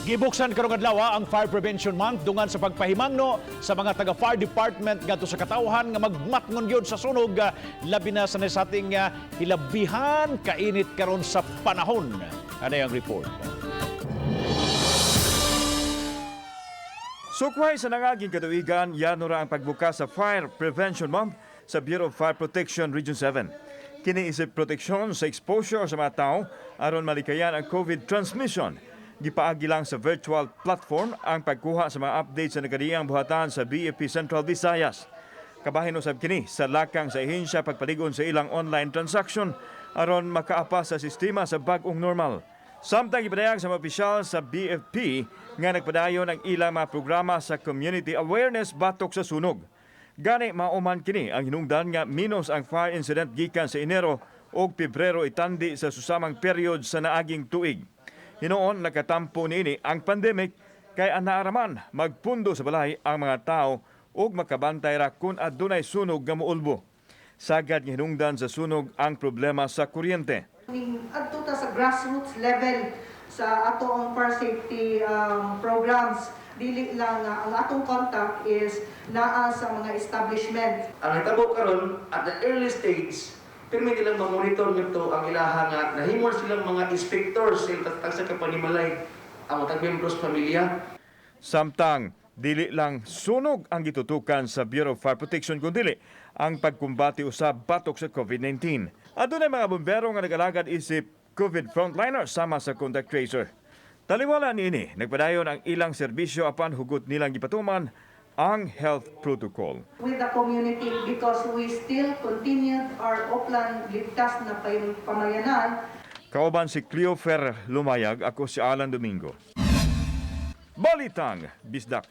Gibuksan karong adlaw ang Fire Prevention Month dungan sa pagpahimangno sa mga taga Fire Department ngadto sa katawhan nga magmatngon gyud sa sunog, labi na sa ating hilabihan kainit karon sa panahon. Ano ang report? Sukway sa nangaging katuigan, yano ra ang pagbukas sa Fire Prevention Month sa Bureau of Fire Protection Region 7. Kini isip proteksyon sa exposure sa mga tao aron malikayan ang COVID transmission. Gipaagi lang sa virtual platform ang pagkuha sa mga updates sa nagkadiang buhatan sa BFP Central Visayas. Kabahin usab kini sa lakang sa ehensya pagpaligon sa ilang online transaction aron makaapa sa sistema sa bag-ong normal. Samtang gipadayag sa mga opisyal sa BFP nga nagpadayon ang ilang mga programa sa community awareness batok sa sunog. Gani mauman kini ang hinungdan nga minus ang fire incident gikan sa Enero ug Pebrero itandi sa susamang period sa naaging tuig. Hinuon nakatampo niini ang pandemic kay anaaraman magpundo sa balay ang mga tao ug makabantay ra kung adunay sunog nga muulbo. Sagad nga hinungdan sa sunog ang problema sa kuryente. Ning adto ta sa grassroots level sa ato ang fire safety programs, dili lang nga ang atong contact is naa sa mga establishment. Ang hitabo karon at the early stage, pirmi nilang mamonitor nito ang ilaha nga nahimon silang mga inspectors sa ilang tagsa ka panimalay ang matag membros pamilya. Samtang dili lang sunog ang gitutukan sa Bureau of Fire Protection kundi ang pagkumbati usab batok sa COVID-19. Adunay mga bumbero nga nag-alagad isip COVID frontliner sama sa contact tracer. Taliwala niini, nagpadayon ang ilang serbisyo apan hugot nilang gipatuman ang health protocol. With the community because we still continued our Oplan Ligtas na Pamayanan. Kauban si Cleofer Lumayag, ako si Alan Domingo. Balitang Bisdak.